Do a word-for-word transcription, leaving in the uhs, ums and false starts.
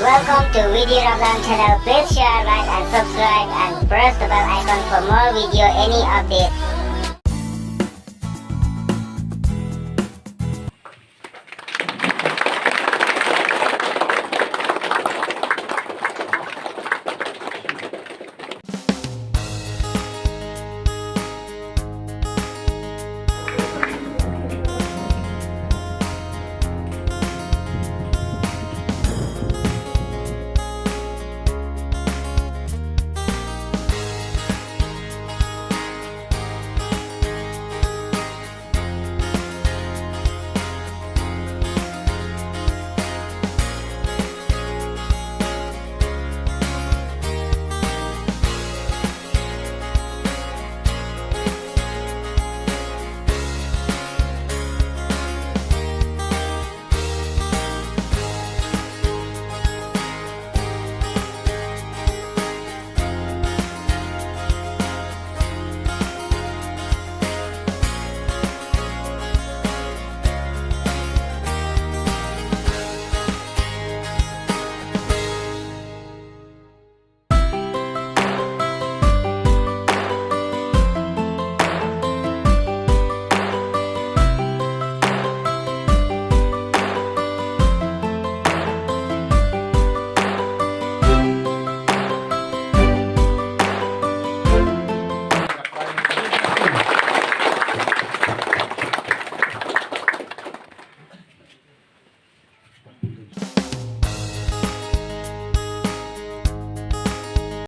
Welcome to Video Rablang channel. Please share, like and subscribe and press the bell icon for more video, any updates.